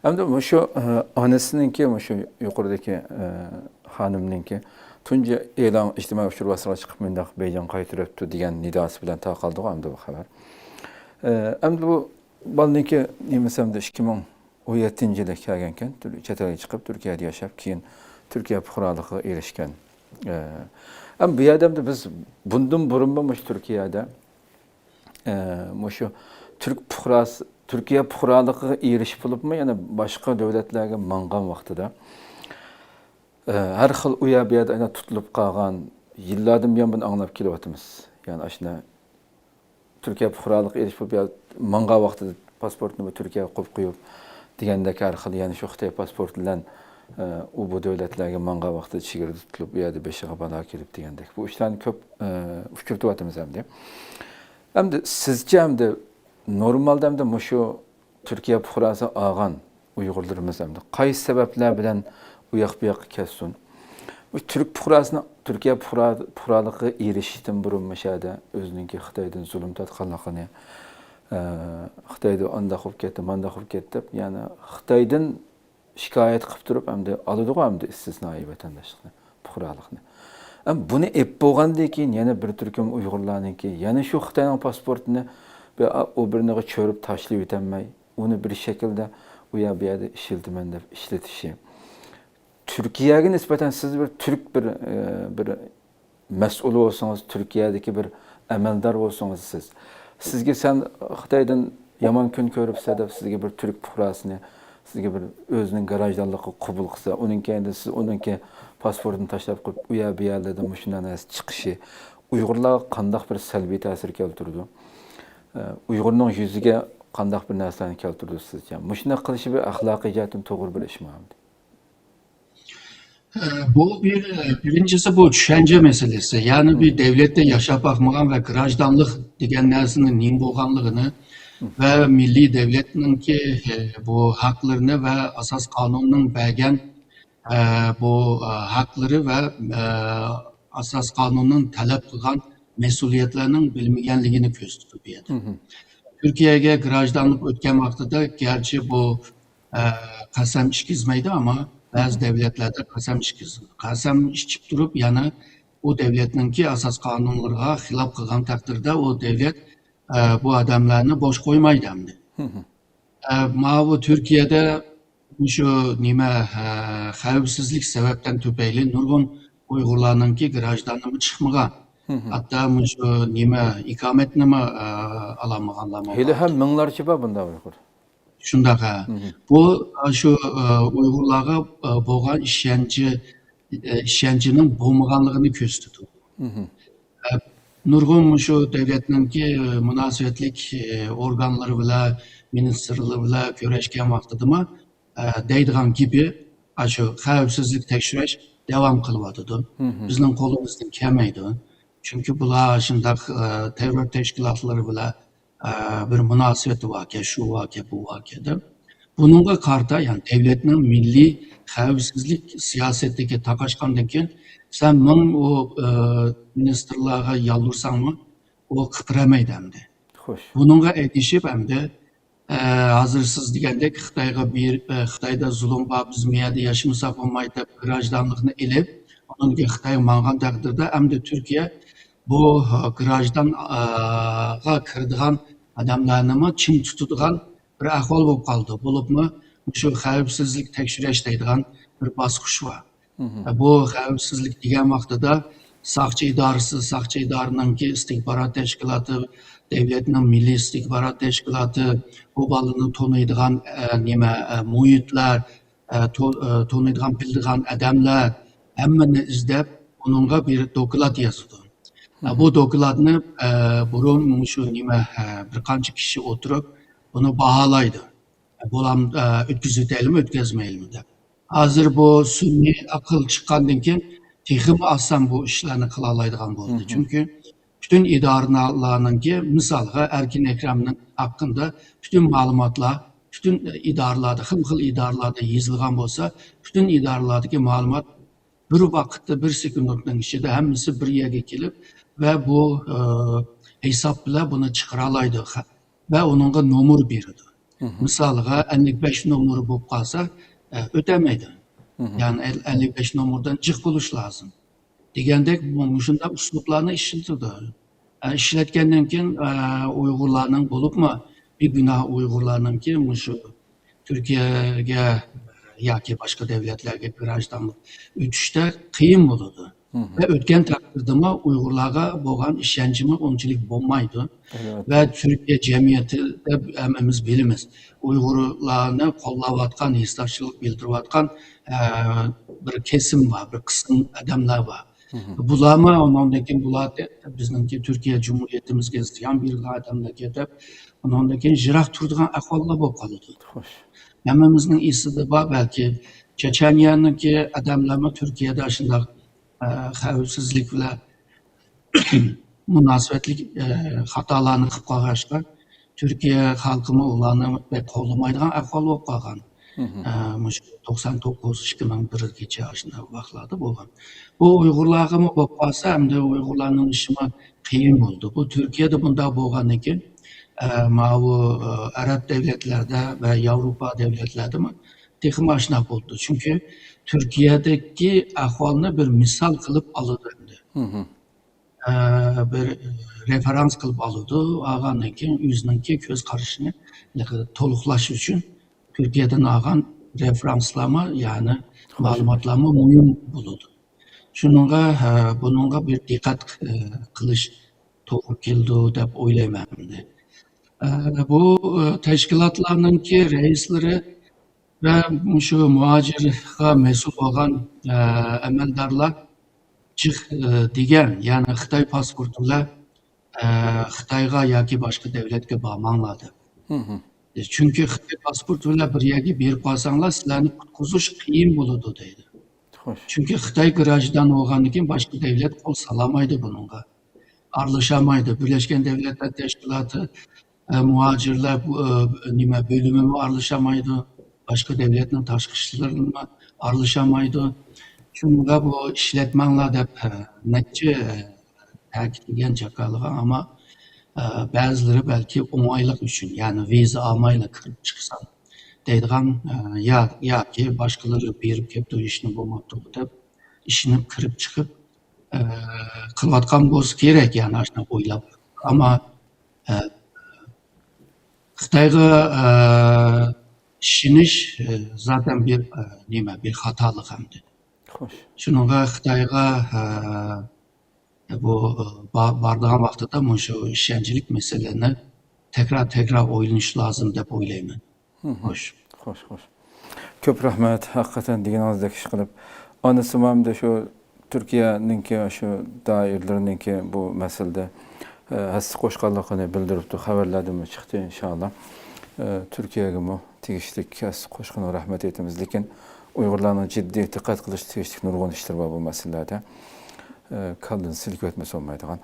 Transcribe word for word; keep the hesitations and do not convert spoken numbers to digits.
ئەمدى مۇشۇ، ئە، ئانىسىنىڭكى، مۇشۇ يۇقىرىدىكى، ئە، خانىمنىڭكى تۇنجى ئېلان ئىجتىمائىي ئۇچۇر ۋاسىتىلىرىغا چىقىپ مۇنداق بېيجىڭغا قايتۇرۇپتۇ دېگەن نىداسى بىلەن تاقالدىغۇ ئەمدى بۇ خەۋەر. ئە، ئەمدى بۇ بالىنىڭكى نېمىسى ئەمدى ئىككى مىڭ ئون يەتتىنچى يىلى كەلگەنكەن، تۈر-، چەت ئەلگە چىقىپ، تۈركىيەدە ياشاپ، كېيىن تۈركىيە پۇقرالىقىغا ئېرىشكەن. ئە، ئەمدى بۇ يەردە ئەمدى بىز بۇندىن بۇرۇنمۇ مۇشۇ تۈركىيەدە ئە، مۇشۇ تۈرك پۇقراسى، تۈركىيە پۇقرالىقىغا ئېرىشىپ بولۇپمۇ يەنە باشقا دۆلەتلەرگە ماڭغان ۋاقتىدا، ئە، ھەر خىل ئۇ يەر بۇ يەردە ئەنە تۇتۇلۇپ قالغان، يىللاردىن بۇيان بۇنى ئاڭلاپ كېلىۋاتىمىز. يەنى ئاشۇنداق تۈركىيە پۇقرالىقىغا ئېرىشىپ بۇ يەر ماڭغان ۋاقتىدا پاسپورتنى بۇ تۈركىيەگە قويۇپ قويۇپ دېگەندەك ھەر خىل يەنە شۇ خىتاي پاسپورتى بىلەن، ئە، ئۇ بۇ دۆلەتلەرگە ماڭغان ۋاقتىدا چېگرىدا تۇتۇلۇپ، ئۇ يەردە بېشىغا بالا كېلىپ دېگەندەك. بۇ ئىشلارنى كۆپ، ئە، ئۇچرىتىۋاتىمىز ئەمدى. ئەمدى سىزچە ئەمدى نورمالدا ئەمدى مۇشۇ تۈركىيە پۇقراسى ئالغان ئۇيغۇرلىرىمىز ئەمدى قايسى سەۋەبلەر بىلەن ئۇ ياق بۇ ياققا كەتسۇن؟ بۇ تۈرك پۇقراسىنىڭ تۈركىيە پۇقرا-، پۇقرالىقىغا ئېرىشىشتىن بۇرۇن مۇشۇ يەردە ئۆزىنىڭكى خىتايدىن زۇلۇم تارتقانلىقىنى، ئە، خىتايدا ئانداق بولۇپ كەتتى، مانداق بولۇپ كەتتى دەپ، يەنى خىتايدىن شىكايەت قىلىپ تۇرۇپ، ئەمدى ئالىدىغۇ ئەمدى ئىستىسنائىي ۋەتەنداشلىقنى، پۇقرالىقنى. ئەم، بۇنى ئېلىپ بولغاندىن كېيىن يەنە بىر تۈركۈم ئۇيغۇرلارنىڭكى، يەنە شۇ خىتاينىڭ پاسپورتىنى بىر ئا-، ئۇ بىرنىغا چۆرۈپ تاشلىۋېتەلمەي، ئۇنى بىر شەكىلدە ئۇ يەر بۇ يەردە ئىشلىتىمەن دەپ ئىشلىتىشى. تۈركىيەگە نىسبەتەن سىز بىر تۈرك بىر، ئە، بىر مەسئۇل بولسىڭىز، تۈركىيەدىكى بىر ئەمەلدار بولسىڭىز سىز، سىزگە سەن خىتايدىن يامان كۈن كۆرۈپسەن دەپ سىزگە بىر تۈرك پۇقراسىنى سىزگە بىر ئۆزىنىڭ گراژدانلىقىغا قوبۇل قىلسا، ئۇنىڭ كەينىدىن سىز ئۇنىڭكى پاسپورتىنى تاشلاپ قويۇپ، ئۇ يەر بۇ يەرلەردىن مۇشۇنداق نەرسە چىقىشى ئۇيغۇرلارغا قانداق بىر سەلبىي تەسىر كەلتۈرىدۇ؟ ئە، ئۇيغۇرنىڭ يۈزىگە قانداق بىر نەرسىلەرنى كەلتۈرىدۇ سىزچە؟ مۇشۇنداق قىلىشى بىر ئەخلاقىي جەھەتتىن توغرا بىر ئىشمۇ ئەمدى؟ ئە، بۇ بىر، بىرىنچىسى بۇ چۈشەنچە مەسىلىسى. يەنى بىر دەۋلەتتە ياشاپ باقمىغان ۋە گراژدانلىق دېگەن نەرسىنىڭ نېمە بولغانلىقىنى ۋە مىللىي دەۋلەتنىڭكى، ئە، بۇ ھەقلىرىنى ۋە ئاساس قانۇننىڭ بەرگەن، ئە، بۇ، ئە، ھەقلىرى ۋە، ئە، ئاساس قانۇننىڭ تەلەپ قىلغان مەسئۇلىيەتلەرنىڭ بىلمىگەنلىكىنى كۆرسىتىدۇ بۇ يەردە. تۈركىيەگە گراژدانلىق ئۆتكەن ۋاقتىدا گەرچە بۇ، ئە، قەسەم ئىچكۈزمەيدۇ، ئەمما بەزى دۆلەتلەردە قەسەم ئىچكۈز-، قەسەم ئىچىپ تۇرۇپ، يەنە ئۇ دۆلەتنىڭكى ئاساس قانۇنلىرىغا خىلاپ قىلغان تەقدىردە، ئۇ دۆلەت، ئە، بۇ ئادەملەرنى بوش قويمايدۇ ئەمدى. ئە، ماۋۇ تۈركىيەدە مۇشۇ نېمە، ئە، خەۋپسىزلىك سەۋەبتىن تۈپەيلى نۇرغۇن ئۇيغۇرلارنىڭكى گراژدانلىقى چىقمىغان. ھەتتا مۇشۇ نېمە، ئىقامەتنىمۇ، ئە، ئالالمىغانلارمۇ ھېلى بار. ھەم مىڭلارچە بار بۇنداق ئۇيغۇر. شۇنداق، ھە. بۇ، ئە، شۇ، ئە، ئۇيغۇرلارغا، ئە، بولغان ئىشەنچى، ئە، ئىشەنچىنىڭ بولمىغانلىقىنى كۆرسىتىدۇ. ئە، نۇرغۇن مۇشۇ دۆلەتنىڭكى، ئە، مۇناسىۋەتلىك، ئە، ئورگانلىرى بىلەن، مىنىستىرلىرى بىلەن كۆرۈشكەن ۋاقتىدىمۇ، ئە، دەيدىغان گېپى، ئاشۇ خەۋپسىزلىك تەكشۈرۈش داۋام قىلىۋاتىدۇ. بىزنىڭ قولىمىزدىن كەلمەيدۇ. چۈنكى بۇلار شۇنداق، ئە، تېررور تەشكىلاتلىرى بىلەن، ئە، بىر مۇناسىۋىتى باركەن، شۇ باركەن، بۇ باركەن دەپ. بۇنىڭغا قارىتا، يەنى دۆلەتنىڭ مىللىي خەۋپسىزلىك سىياسىتىگە تاقاشقاندىن كېيىن، سەن مىڭ ئۇ، ئە، مىنىستىرلارغا يالۋۇرساڭمۇ، ئۇ قىترىمايدۇ ئەمدى. خوش. بۇنىڭغا ئەگىشىپ ئەمدى، ئە، ھازىر سىز دېگەندەك خىتايغا بېرىپ، ئە، خىتايدا زۇلۇم بار، بىز مۇ يەردە ياشىمىساق بولمايدۇ دەپ گراژدانلىقنى ئېلىپ، ئۇنىڭدىن كېيىن خىتايغا ماڭغان تەقدىردە ئەمدى تۈركىيە بۇ، ئە، گراژدان، ئە، غا كىرىدىغان ئادەملەرنىمۇ چىڭ تۇتىدىغان بىر ئەھۋال بولۇپ قالدى. بولۇپمۇ مۇشۇ خەۋپسىزلىك تەكشۈرۈش دەيدىغان بىر باسقۇچ بار. بۇ خەۋپسىزلىك دېگەن ۋاقتىدا ساقچى ئىدارىسى، ساقچى ئىدارىنىڭكى ئىستىخبارات تەشكىلاتى، دۆلەتنىڭ مىللىي ئىستىخبارات تەشكىلاتى، بۇ بالىنى تونۇيدىغان، ئە، نېمە، ئە، مۇھىتلار، ئە، تو-، ئە، تونۇيدىغان، بىلىدىغان ئادەملەر، ھەممىنى ئىزدەپ، ئۇنىڭغا بىر دوكلات يازىدۇ. ئە، بۇ دوكلاتنى، ئە، بۇرۇن مۇشۇ نېمە، ئە، بىر قانچە كىشى ئولتۇرۇپ، بۇنى باھالايدۇ. بولام، ئە، ئۆتكۈزۈۋېتەيلىمۇ، ئۆتكۈزمەيلىمۇ دەپ. ھازىر بۇ سۈنئىي ئەقىل چىققاندىن كېيىن تېخىمۇ ئاسان بۇ ئىشلارنى قىلالايدىغان بولدى. چۈنكى پۈتۈن ئىدارىلەرنىڭكى، مىسالغا، ئەركىن ئەكرەمنىڭ ھەققىدە پۈتۈن مەلۇماتلار پۈتۈن ئىدارىلەردە، خىلمۇ خىل ئىدارىلەردە يېزىلغان بولسا، پۈتۈن ئىدارىلەردىكى مەلۇمات بىر ۋاقىتتا، بىر سېكۇنتنىڭ ئىچىدە ھەممىسى بىر يەرگە كېلىپ ۋە بۇ، ئە، ھېساب بىلەن بۇنى چىقىرالايدۇ ۋە ئۇنىڭغا نومۇر بېرىدۇ. مىسالغا، ئەللىك بەش نومۇرى بولۇپ قالسا، ئە، ئۆتەلمەيدۇ. يەنى ئەل-، ئەللىك بەش نومۇردىن جىق بولۇش لازىم. دېگەندەك، مۇ-، مۇشۇنداق ئۇسلۇبلارنى ئىشلىتىدۇ. ئە، ئىشلەتكەندىن كېيىن، ئە، ئۇيغۇرلارنىڭ، بولۇپمۇ بىگۇناھ ئۇيغۇرلارنىڭكى مۇشۇ تۈركىيەگە ياكى باشقا دۆلەتلەرگە گراژدانلىق ئۆتۈشتە قىيىن بولىدۇ. ۋە ئۆتكەن تەقدىردىمۇ ئۇيغۇرلارغا بولغان ئىشەنچىمۇ ئۇنچىلىك بولمايدۇ. ۋە تۈركىيە جەمئىيىتىدە ھەممىمىز بىلىمىز، ئۇيغۇرلارنى قوللاۋاتقان، ھېسداشلىق بىلدۈرۈۋاتقان، ئە، بىر كېسىم بار، بىر قىسىم ئادەملەر بار. بۇلارمۇ ئۇنىڭدىن كېيىن بۇلار بىزنىڭكى تۈركىيە جۇمھۇرىيىتىمىزگە زىيان بېرىدىغان ئادەملەرگە دەپ، ئۇنىڭدىن كېيىن يىراق تۇرىدىغان ئەھۋاللار بولۇپ قالىدۇ. خوش. ھەممىمىزنىڭ ئېسىدە بار بەلكى، چېچەنىيەنىڭكى ئادەملەرمۇ تۈركىيەدە شۇنداق، ئە، خەۋپسىزلىك بىلەن مۇناسىۋەتلىك، ئە، خاتالارنى قىلىپ قالغاچقا، تۈركىيە خەلقىمۇ ئۇلارنى بەك قوللىمايدىغان ئەھۋال بولۇپ قالغان. ئە، مۇشۇ توقسان توققۇز، ئىككى مىڭ بىرگىچە ئاشۇنداق ۋاقىتلاردا بولغان. بۇ ئۇيغۇرلارغىمۇ بولۇپ قالسا، ئەمدى ئۇيغۇرلارنىڭ ئىشىمۇ قىيىن بولدى. بۇ تۈركىيەدە بۇنداق بولغاندىن كېيىن، ئە، ماۋۇ، ئە، ئەرەب دۆلەتلەردە ۋە ياۋروپا دۆلەتلەردىمۇ تېخىمۇ ئاشۇنداق بولدى. چۈنكى تۈركىيەدىكى ئەھۋالنى بىر مىسال قىلىپ ئالىدۇ ئەمدى. ئە، بىر رېفېرانس قىلىپ ئالىدۇ. ئالغاندىن كېيىن ئۆزىنىڭكى كۆز قارىشىنى تولۇقلاش ئۈچۈن تۈركىيەدىن ئالغان رېفېرانسلارمۇ، يەنى مەلۇماتلارمۇ مۇھىم بولىدۇ. شۇنىڭغا، ئە، بۇنىڭغا بىر دىققەت، ئە، قىلىش توغرا كېلىدۇ دەپ ئويلايمەن ئەمدى. ئە، بۇ، ئە، تەشكىلاتلارنىڭكى رەئىسلىرى ۋە مۇشۇ مۇھاجىرغا مەسئۇل بولغان، ئە، ئەمەلدارلار جىق، ئە، دېگەن، يەنى خىتاي پاسپورتى بىلەن، ئە، خىتايغا ياكى باشقا دۆلەتكە بارماڭلار دەپ. چۈنكى خىتاي پاسپورتى بىلەن بىر يەرگە بېرىپ قالساڭلار، سىلەرنى قۇتقۇزۇش قىيىن بولىدۇ دەيدۇ. خوش. چۈنكى خىتاي گراژدان بولغاندىن كېيىن باشقا دۆلەت قول سالالمايدۇ بۇنىڭغا. ئارىلىشالمايدۇ. بىرلەشكەن دۆلەتلەر تەشكىلاتى، ئە، مۇھاجىرلار، بۇ، ئە، نېمە، بۆلۈمىمۇ ئارىلىشالمايدۇ. باشقا دۆلەتنىڭ تاشقى ئىشلىرىمۇ ئارىلىشالمايدۇ. شۇنىڭغا بۇ ئىشلەتمەڭلار دەپ، ئە، نەچچە، ئە، تەكىتلىگەن، جاكارلىغان، ئەمما، ئە، بەزىلىرى بەلكى ئوڭايلىق ئۈچۈن، يەنى ۋىزا ئالمايلا كىرىپ چىقسام دەيدىغان، ئە، يا-، ياكى باشقىلىرى بېرىپ كەپتۇ، ھېچنېمە بولماپتۇ دەپ ئىشىنىپ كىرىپ چىقىپ، ئە، قىلىۋاتقان بولسا كېرەك، يەنى ئاشۇنداق ئويلاپ. ئەمما، ئە، خىتايغا، ئە، ئىشىنىش، ئە، زاتەن بىر، ئە، نېمە، بىر خاتالىق ئەمدى. خوش. شۇنىڭغا خىتايغا، ئە، بۇ، ئە، با-، بارىدىغان ۋاقتىدا مۇشۇ ئىشەنچلىك مەسىلىنى تەكرار، تەكرار ئويلىنىش لازىم دەپ ئويلايمەن. خوش. خوش، خوش. كۆپ رەھمەت، ھەقىقەتەن دېگىنىڭىزدەك ئىش قىلىپ. ئانىسىمۇ ئەمدى شۇ تۈركىيەنىڭكى شۇ دائىرىلىرىنىڭكى بۇ مەسىلىدە، ئە، ھەسسە قوشقانلىقىنى بىلدۈرۈپتۇ، خەۋەرلەردىمۇ چىقتى، ئىنشائاللا. ئە، تۈركىيەگىمۇ تېگىشلىك ھەسسە قوشقىنىغا رەھمەت ئېيتىمىز. لېكىن ئۇيغۇرلارنىڭ جىددىي دىققەت قىلىشقا تېگىشلىك نۇرغۇن ئىشلىرى بار بۇ مەسىلىلەردە. ئە، كاللىنى سىلكىۋەتمىسە بولمايدىغان.